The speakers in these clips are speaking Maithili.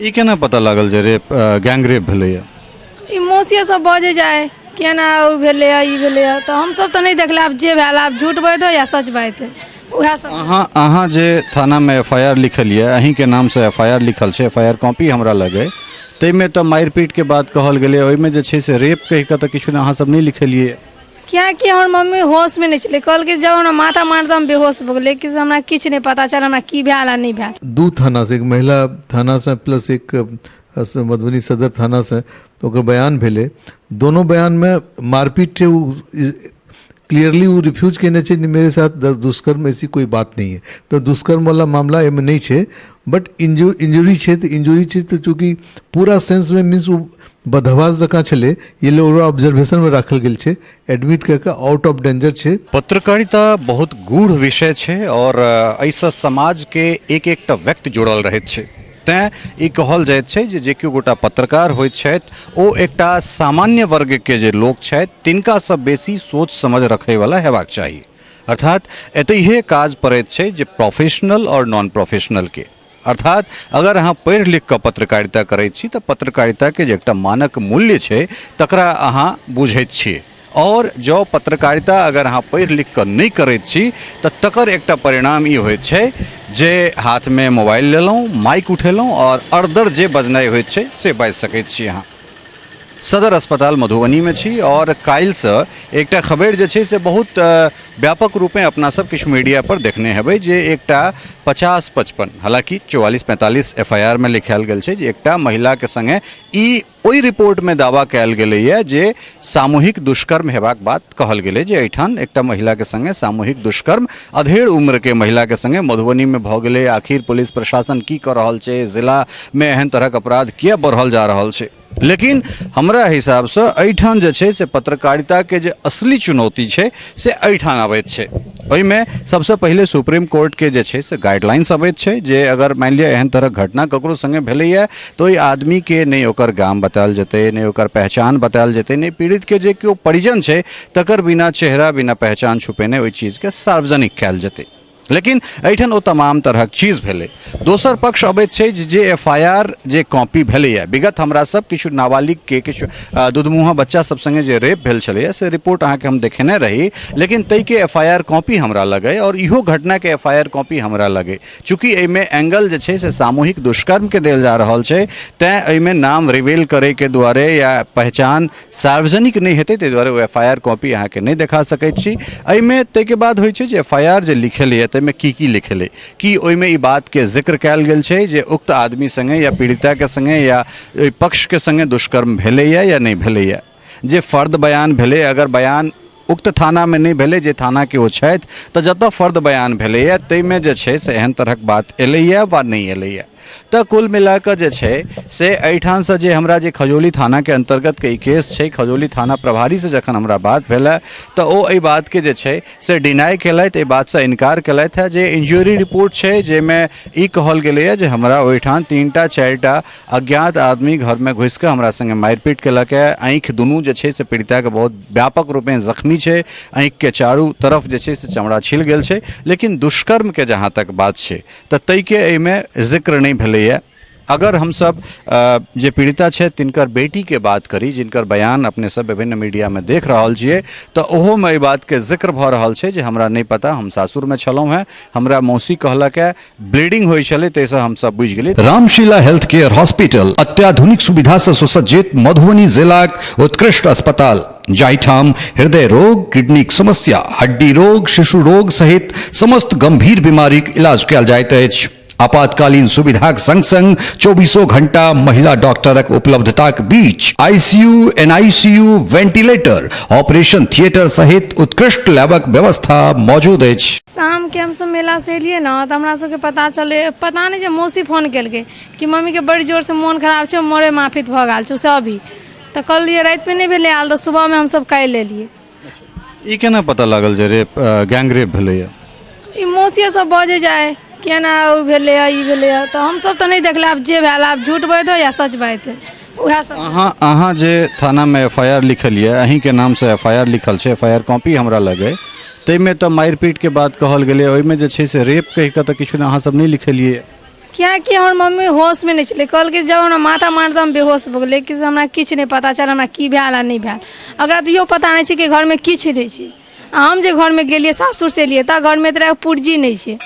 ई केना पता लागल जे रेप गैंग रेप भेलैए? ई मौसिए सब बजै जाइ केना ओ भेलैए, ई भेलैए, तऽ हमसब तऽ नहि देखले। आब जे भेल, आब झूठ बाजतै या सच बाजतै, उएह सब। अहाँ जे थानामे एफ I R लिखलियै, अहीँके नामसँ एफ I R लिखल छै, एफ I R copy हमरा लग अइ, ताहिमे तऽ मारि पीटके बात कहल गेलै। ओहिमे जे छै से रेप कहि कऽ तऽ किछु नहि अहाँ सब नहि लिखेलियै। किएकि हमर मम्मी होशमे नहि छलै। कहलकै जब हमरा माथा मारतऽ, हम बेहोश भऽ गेलै कि हमरा किछु नहि पता चलल, हमरा की भेल आ नहि भेल। दू थानासँ, एक महिला थानासँ प्लस एक मधुबनी सदर थानासँ ओकर बयान भेलै। दोनो बयानमे मारपीट ओ क्लियरली ओ रिफ्यूज केने छै, मेरे साथ दुष्कर्म ऐसी कोई बात नहीं है। तऽ दुष्कर्मवला मामला एहिमे नहि छै, बट इंजुरी छै। तऽ इंजुरी छै तऽ चूँकि पूरा सेंसमे मीन्स ओ बदहवास जकाँ छलै, ई लेल ओकरा ऑब्जर्वेशनमे राखल गेल छै। एडमिट कऽ कऽ आउट ऑफ डेंजर छै। पत्रकारिता बहुत गूढ़ विषय छै आओर एहिसँ समाजके एक एकटा व्यक्ति जुड़ल रहैत छै। तैँ ई कहल जाइत छै जे जे केओ गोटा पत्रकार होइत छथि, ओ एकटा सामान्य वर्गके जे लोक छथि तिनकासँ बेसी सोच समझ रखैवला हेबाक चाही। अर्थात एतहिए काज पड़ैत छै जे प्रोफेशनल आओर नॉन प्रोफेशनलके। अर्थात अगर अहाँ पढ़ि लिख कऽ पत्रकारिता करै छी तऽ पत्रकारिताके जे एकटा मानक मूल्य छै तकरा अहाँ बुझैत छियै, आओर जँ पत्रकारिता अगर अहाँ पढ़ि लिख कऽ नहि करैत छी तऽ तकर एकटा परिणाम ई होइत छै जे हाथमे मोबाइल लेलहुँ, माइक उठेलहुँ आओर अरदर जे बजनाइ होइत छै से बाजि सकैत छी। अहाँ सदर अस्पताल मधुबनीमे छी आओर काल्हिसँ एकटा खबरि जे छै से बहुत व्यापक रूपेँ अपना सब किछु मीडियापर देखने हेबै जे एकटा 50-55, हालाँकि 44-45 एफ I R मे लिखायल गेल छै जे एकटा महिलाके सङ्गे ई ओहि रिपोर्टमे दावा कयल गेलैए जे सामूहिक दुष्कर्म हेबाक बात कहल गेलै, जे एहिठाम एकटा महिलाके सङ्गे सामूहिक दुष्कर्म अधेड़ उम्रके महिलाके सङ्गे मधुबनीमे भऽ गेलै। आखिर पुलिस प्रशासन की कऽ रहल छै? जिलामे एहन तरहक अपराध किया बढ़ल जा रहल छै? लेकिन हमरा हिसाबसँ एहिठाम जे छै से पत्रकारिताके जे असली चुनौती छै से एहिठाम अबैत छै। ओहिमे सबसँ पहिले सुप्रीम कोर्टके जे छै से गाइडलाइंस अबैत छै जे अगर मानि लिअ एहन तरहक घटना ककरो सङ्गे भेलैए तऽ ओहि आदमीके नहि ओकर गाम बतायल जेतै, नहि ओकर पहचान बतायल जेतै, नहि पीड़ितके जे केओ परिजन छै तकर बिना चेहरा, बिना पहचान छुपेने ओहि चीजके सार्वजनिक कयल जेतै। लेकिन एहिठाम ओ तमाम तरहक चीज भेलै। दोसर पक्ष अबैत छै जे F I R J copy भेलैए, विगत हमरा सब किछु नाबालिगके, किछु दुधमुहा बच्चा सब सङ्गे जे रेप भेल छलैए से रिपोर्ट अहाँके हम देखेने रही, लेकिन ताहिके एफ I R copy हमरा लग अइ आओर इहो घटनाके एफ I R copy हमरा लग अइ। चूँकि एहिमे एंगल जे छै से सामूहिक दुष्कर्मके देल जा रहल छै, तैँ एहिमे नाम रिवील करैके दुआरे या पहचान सार्वजनिक नहि हेतै, ताहि दुआरे ओ एफ I R copy अहाँके नहि देखा सकैत छी एहिमे। ताहिके बाद होइ छै जे एफ I R जे लिखेलैए ताहिमे की की लिखेलै, की ओहिमे ई बातके जिक्र कयल गेल छै जे उक्त आदमी सङ्गे या पीड़िताके सङ्गे या ओहि पक्षके सङ्गे दुष्कर्म भेलैए या नहि भेलैए। जे फर्द बयान भेलै, अगर बयान उक्त थानामे नहि भेलै जे थानाके ओ छथि, तऽ जतऽ फर्द बयान भेलैए ताहिमे जे छै से एहन तरहक बात एलैए वा नहि एलैए। तऽ कुल मिलाकऽ जे छै से एहिठामसँ जे हमरा जे खजौली थानाके अन्तर्गतके ई केस छै, खजौली थाना प्रभारीसँ जखन हमरा बात भेलै तऽ ओ एहि बातके जे छै से डिनाइ केलथि, एहि बातसँ इनकार केलथि हेँ जे इंजुरी रिपोर्ट छै जाहिमे ई कहल गेलैए जे हमरा ओहिठाम 3टा 4टा अज्ञात आदमी घरमे घुसिकऽ हमरा सङ्गे मारिपीट केलक हँ। आँखि दुनू जे छै से पीड़िताके बहुत व्यापक रूपेँ जख्मी छै, आँखिके चारू तरफ जे छै से चमड़ा छिल गेल छै। लेकिन दुष्कर्मके जहाँ तक बात छै तऽ ताहिके एहिमे जिक्र नहि भेलैए। अगर हमसब जे पीड़िता छथि तिनकर बेटीके बात करी, जिनकर बयान अपने सब विभिन्न मीडियामे देख रहल छियै, तऽ ओहोमे एहि बातके जिक्र भऽ रहल छै जे हमरा नहि पता, हम सासुरमे छलहुँ हेँ, हमरा मौसी कहलक हेँ ब्लीडिंग होइ छलै, ताहिसँ हमसब बुझि गेलियै। रामशिला हेल्थ केयर हॉस्पिटल अत्याधुनिक सुविधा से सुसज्जित मधुबनी जिलाक उत्कृष्ट अस्पताल, जाहिठाम हृदय रोग, किडनीक समस्या, हड्डी रोग, शिशु रोग सहित समस्त गंभीर बीमारीक इलाज कयल जाइत अछि। आपातकालीन सुविधाक संग संग चौबीसों घंटा महिला डॉक्टरक उपलब्धताक बीच ICU, NICU, ventilator, operation theatre सहित उत्कृष्ट लैबक व्यवस्था मौजूद अछि। शामके हमसब मेलासँ एलियै ने तऽ हमरा सबके पता चललै, पता नहि जे मौसी फोन केलकै कि मम्मीके बड़ी जोरसँ मोन खराब छै, मरे माफित भऽ गेल छै से अभी। तऽ कहलियै रातिमे नहि भेलै आयल, तऽ सुबहमे हमसब काल्हि एलियै। ई केना पता लागल जे रेप, गैंग रेप भेलैए? ई मौसिए सब बजै जाइ केना ओ भेलैए, ई भेलैए, तऽ हमसब तऽ नहि देखले। आब जे भेल, आब झूठ बाजतै या सच बाजतै, उएह सब। अहाँ जे थानामे एफ I R लिखलियै, अहीँके नामसँ एफ I R लिखल छै, एफ I R copy हमरा लग अइ, ताहिमे तऽ मारि पीटके बात कहल गेलै। ओहिमे जे छै से रेप कहि कऽ तऽ किछु नहि अहाँ सब नहि लिखेलियै। किएकि हमर मम्मी होशमे नहि छलै। कहलकै जब हमरा माथा मारतऽ हम बेहोश भऽ गेलियै, लेकिन हमरा किछु नहि पता चलल हमरा की भेल आ नहि भेल। ओकरा तऽ इहो पता नहि छै कि घरमे किछु नहि छै। आ हम जे घरमे गेलियै, सासुरसँ एलियै, तऽ घरमे एतबा पुर्जी नहि छै,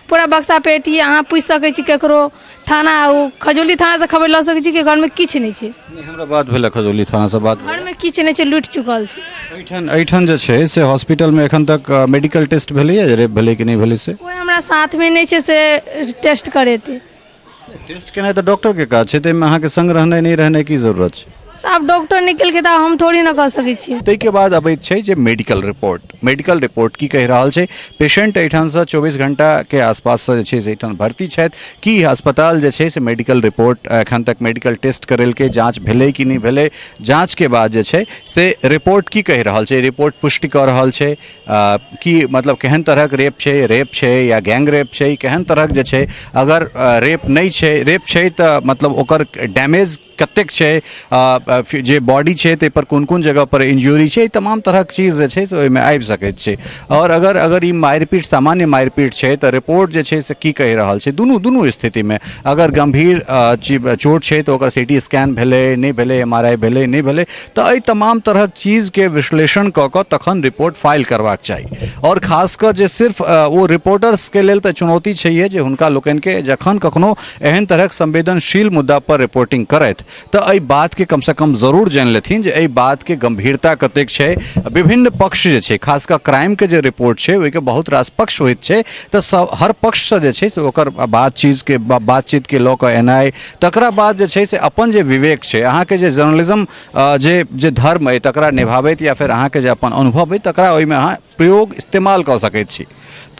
पूरा बक्सा पेटी। अहाँ पूछि सकै छी ककरो, थाना ओ खजौली थानासँ खबर लऽ सकै छी कि घरमे किछु नहि छै। नहि, हमरा बात भेल खजौली थानासँ बात भेल। घरमे किछु नहि छै, लूटि चुकल छै। एहिठाम जे छै से हॉस्पिटलमे एखन तक मेडिकल टेस्ट भेलैए जे रेप भेलै कि नहि भेलै से? कोइ हमरा साथमे नहि छै से टेस्ट करेतै। टेस्ट केनाइ तऽ डॉक्टरके काज छै, ताहिमे अहाँके संग रहनाइ नहि रहनाइ की जरूरत छै? तऽ आब डॉक्टर नहि केलकै तऽ हम थोड़ी ने कऽ सकै छियै। ताहिके बाद अबैत छै जे मेडिकल रिपोर्ट। मेडिकल रिपोर्ट की कहि रहल छै? पेशेंट एहिठामसँ 24 घंटाके आसपाससँ जे छै से एहिठाम भर्ती छथि। की अस्पताल जे छै से मेडिकल रिपोर्ट एखन तक मेडिकल टेस्ट करेलकै? जाँच भेलै कि नहि भेलै? जाँचके बाद जे छै से रिपोर्ट की कहि रहल छै? रिपोर्ट पुष्टि कऽ रहल छै कि मतलब केहन तरहक रेप छै, रेप छै या गैंग रेप छै, केहन तरहक जे छै? अगर रेप नहि छै, रेप छै तऽ मतलब ओकर डैमेज कतेक छै, जे बॉडी छै ताहिपर कोन कोन जगहपर इंज्यूरी छै, तमाम तरहक चीज जे छै से ओहिमे आबि सकैत छै। आओर अगर अगर ई मारिपीट सामान्य मारिपीट छै तऽ रिपोर्ट जे छै से की कहि रहल छै? दुनू दुनू स्थितिमे अगर गम्भीर चोट छै तऽ ओकर सी टी स्कैन भेलै नहि भेलै, एम आर I भेलै नहि भेलै, तऽ एहि तमाम तरहक चीजके विश्लेषण कऽ कऽ तखन रिपोर्ट फाइल करबाक चाही। आओर खास कऽ जे सिर्फ ओ रिपोर्टर्सके लेल तऽ चुनौती छैहे जे हुनका लोकनिके जखन कखनो एहन तरहक संवेदनशील मुद्दा पर रिपोर्टिंग करथि तऽ एहि बातके कमसँ कम जरूर जानि लेथिन जे एहि बातके गम्भीरता कतेक छै। विभिन्न पक्ष जे छै, खास कऽ क्राइमके जे रिपोर्ट छै ओहिके बहुत रास पक्ष होइत छै, तऽ सब हर पक्षसँ जे छै से ओकर बात चीजके बातचीतके लऽ कऽ एनाइ, तकरा बाद जे छै से अपन जे विवेक छै, अहाँके जे जर्नलिज्म जे जे धर्म अइ तकरा निभाबैत या फेर अहाँके जे अपन अनुभव अइ तकरा ओहिमे अहाँ प्रयोग इस्तेमाल कऽ सकैत छी।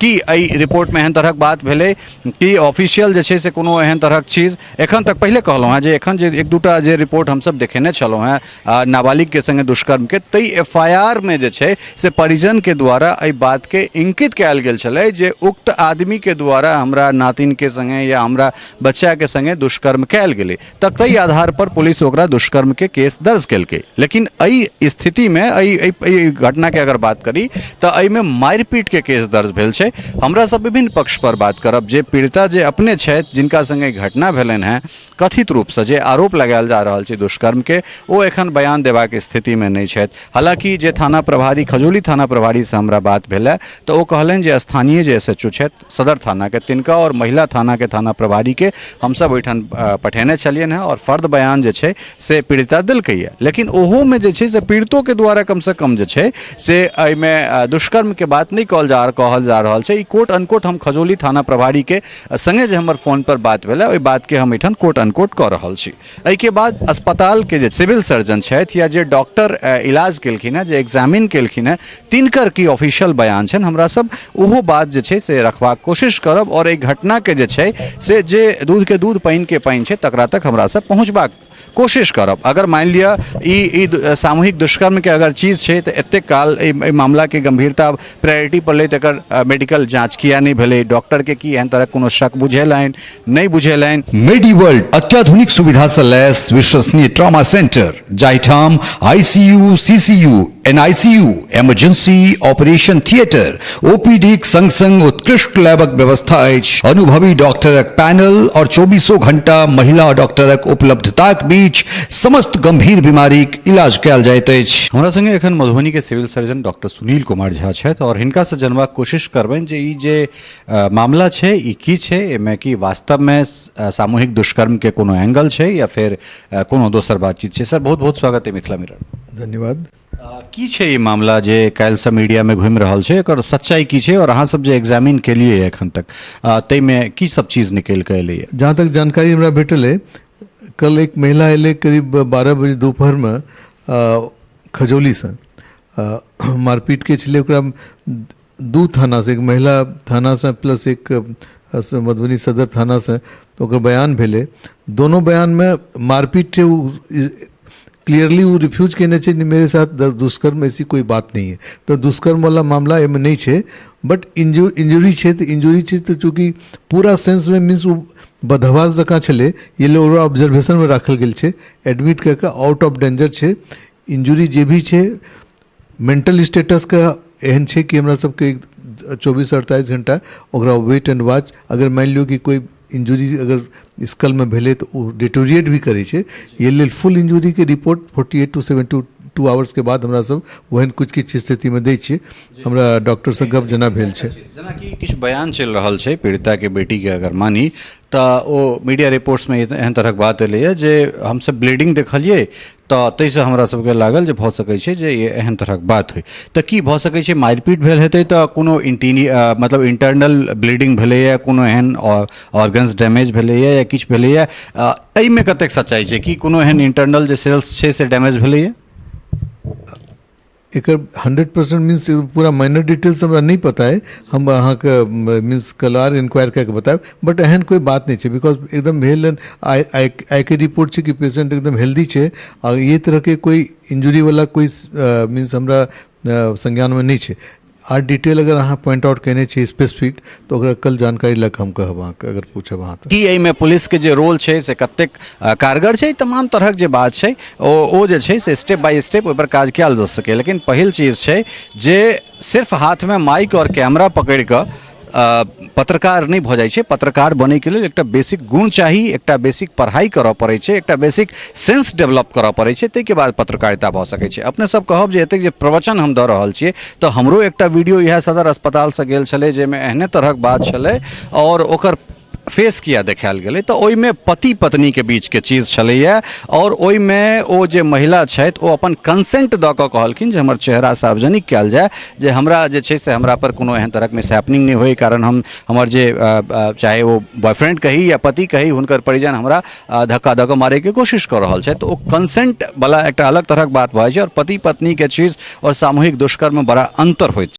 की एहि रिपोर्टमे एहन तरहक बात भेलै कि ऑफिशियल जे छै से कोनो एहन तरहक चीज एखन तक? पहिले कहलहुँ हेँ जे एखन जे एक दूटा जे रिपोर्ट हमसब देखेने छलहुँ हेँ नाबालिगके सङ्गे दुष्कर्मके, ताहि एफ I R मे जे छै से परिजनके द्वारा एहि बातके इंकित कयल गेल छलै जे उक्त आदमीके द्वारा हमरा नातिनके सङ्गे या हमरा बच्चाके सङ्गे दुष्कर्म कयल गेलै, तऽ ताहि आधार पर पुलिस ओकरा दुष्कर्मके केस दर्ज केलकै। लेकिन एहि स्थितिमे एहि एहि घटनाके अगर बात करी तऽ एहिमे मारिपीटके केस दर्ज भेल छै। हमरा सब विभिन्न पक्ष पर बात करब। जे पीड़िता जे अपने छथि, जिनका संगे घटना भेलनि हेँ, कथित रूपसँ जे आरोप लगायल जा रहल छै दुष्कर्मके, ओ एखन बयान देबाक स्थितिमे नहि छथि। हालाँकि जे थाना प्रभारी, खजौली थाना प्रभारीसँ हमरा बात भेल तऽ ओ कहलनि जे स्थानीय जे एस एच ओ छथि सदर थानाके, तिनका आओर महिला थानाके थाना प्रभारीके हमसब ओहिठाम पठेने छलियनि हेँ आओर फर्द बयान जे छै से पीड़िता देलकैए। लेकिन ओहोमे जे छै से पीड़ितोके द्वारा कमसँ कम जे छै से एहिमे दुष्कर्मके बात नहि कहल जा रहल छै। ई कोट अनकोट हम खजौली थाना प्रभारीके सङ्गे जे हमर फोनपर बात भेलै ओहि बातके हम एहिठाम कोट अनकोट कऽ रहल छी। एहिके बाद अस्पतालके जे सिविल सर्जन छथि या जे डॉक्टर इलाज केलखिन हेँ, जे एग्जामिन केलखिन हेँ, तिनकर की ऑफिशियल बयान छनि, हमरा सब ओहो बात जे छै से रखबाक कोशिश करब आओर एहि घटनाके जे छै से जे दूधके दूध पानिके पानि छै तकरा तक हमरा सब पहुँचबाक कोशिश करब। अगर मानि लिअ ई ई सामूहिक दुष्कर्मके अगर चीज छै तऽ एतेक काल एहि मामलाके गंभीरता प्रायोरिटी पर लैत एकर मेडिकल जाँच किया नहि भेलै? डॉक्टरके की एहन तरहक कोनो शक बुझेलनि, नहि बुझेलनि? मेडी वर्ल्ड अत्याधुनिक सुविधा सँ लैस विश्वसनीय ट्रॉमा सेंटर, जाहिठाम ICU, CCU, NICU, emergency, operation theatre, ओपीडीक संग-संग उत्कृष्ट लैबक व्यवस्था अछि। अनुभवी डॉक्टरक पैनल और चौबीसों घंटा महिला डॉक्टरक उपलब्धताक बीच समस्त गंभीर बीमारीक इलाज कयल जाइत अछि। हमरा संगे एखन मधुबनी के civil surgeon doctor Sunil Kumar Jha छथि और हिनका से जनबाक कोशिश करबनि जे ई जे मामला छै ई की छै, एहिमे की वास्तवमे सामूहिक दुष्कर्मके कोनो एंगल छै या फेर कोनो दोसर बातचीत छै। सर, बहुत बहुत स्वागत है मिथिला मिरर। धन्यवाद। की छै ई मामला जे काल्हिसँ मीडियामे घुमि रहल छै, एकर सच्चाई की छै और अहाँ सब जे एग्जामिन केलिए एखन तक ताहिमे की सब चीज निकलि कऽ एलैए? जहाँ तक जानकारी हमरा भेटल है, कल एक महिला एलै करीब 12 बजे दोपहरमे खजौलीसँ, मारपीटके छलै। ओकरा दू थानासँ, एक महिला थानासँ प्लस एक मधुबनी सदर थानासँ ओकर बयान भेलै। दोनो बयानमे मारपीट ओ क्लियरली ओ रिफ्यूज केने छै, मेरे साथ दुष्कर्म ऐसी कोई बात नहीं है। तऽ दुष्कर्मवला मामला एहिमे नहि छै, बट इंजुरी छै। तऽ इंजुरी छै तऽ चूँकि पूरा सेंसमे मीन्स ओ बदहवास जकाँ छलै, ये लेल ओकरा ऑब्जर्वेशनमे राखल गेल छै। एडमिट कऽ कऽ आउट ऑफ डेंजर छै। इंजुरी जे भी छै, मेंटल स्टेटसके एहन छै कि हमरा सबके 24 48 घंटा ओकरा वेट एंड वॉच। अगर मानि लियौ कि कोइ इंजुरी अगर स्कलमे भेलै तऽ ओ डिटोरिएट भी करै छै। एहि लेल फुल इंजुरीके रिपोर्ट 48 टू 72 आवर्सके बाद हमरा सब ओहन किछु किछु स्थितिमे दै छियै। हमरा डॉक्टरसँ गप जेना भेल छै। जेनाकि किछु बयान चलि रहल छै पीड़िताके बेटीके अगर मानी तऽ ओ मीडिया रिपोर्ट्समे एहन तरहक बात एलैए जे हमसब ब्लीडिंग देखलियै तऽ ताहिसँ हमरा सबके लागल जे भऽ सकै छै जे एहन तरहक बात होइ। तऽ की भऽ सकै छै मारिपीट भेल हेतै तऽ कोनो इंटीनी मतलब इंटरनल ब्लीडिंग भेलैए, कोनो एहन ऑर्गन्स डैमेज भेलैए या किछु भेलैए? एहिमे कतेक सच्चाइ छै कि कोनो एहन इंटरनल जे सेल्स छै से डैमेज भेलैए? एकर 100% मीन्स पूरा माइनर डिटेल्स हमरा नहि पता अइ। हम अहाँके मीन्स कल आर इन्क्वायर कए कऽ बतायब, बट एहन कोइ बात नहि छै, because एकदम भेल आइ आइके रिपोर्ट छै कि पेशेंट एकदम हेल्दी छै आ एहि तरहके कोइ इंजुरीवला कोइ मीन्स हमरा संज्ञानमे नहि छै। आर डिटेल अगर अहाँ पॉइंट आउट कयने छी स्पेसिफिक, तऽ ओकरा कल जानकारी लऽ कऽ हम कहब अहाँके, अगर पूछब अहाँ तऽ। की एहिमे पुलिसके जे रोल छै से कतेक कारगर छै? तमाम तरहक जे बात छै ओ जे छै से स्टेप बाय स्टेप ओहिपर काज कयल जा सकैए, लेकिन पहिल चीज छै जे सिर्फ हाथमे माइक आओर कैमरा पकड़ि कऽ पत्रकार नहि भऽ जाइ छै। पत्रकार बनैके लेल एकटा बेसिक गुण चाही, एकटा बेसिक पढ़ाइ करऽ पड़ै छै, एकटा बेसिक सेंस डेवलप करऽ पड़ै छै, ताहिके बाद पत्रकारिता भऽ सकै छै। अपने सब कहब जे एतेक जे प्रवचन हम दऽ रहल छियै, तऽ हमरो एकटा वीडियो इएह सदर अस्पतालसँ गेल छलै, जाहिमे एहने तरहक बात छलै आओर ओकर फेस किया देखायल गेलै, तऽ ओहिमे पति पत्नीके बीचके चीज छलैए आओर ओहिमे ओ जे महिला छथि ओ अपन कंसेंट दऽ कऽ कहलखिन जे हमर चेहरा सार्वजनिक कयल जाय, जे हमरा जे छै से हमरा पर कोनो एहन तरहक मिसहैपनिंग नहि होय, कारण हम हमर जे चाहे ओ बॉयफ्रेंड कही या पति कही, हुनकर परिजन हमरा धक्का दऽ कऽ मारैके कोशिश कऽ रहल छथि। तऽ ओ कंसेंट वला एकटा अलग तरहक बात भऽ जाइ छै आओर पति पत्नीके चीज आओर सामूहिक दुष्कर्ममे बड़ा अन्तर होइत छै।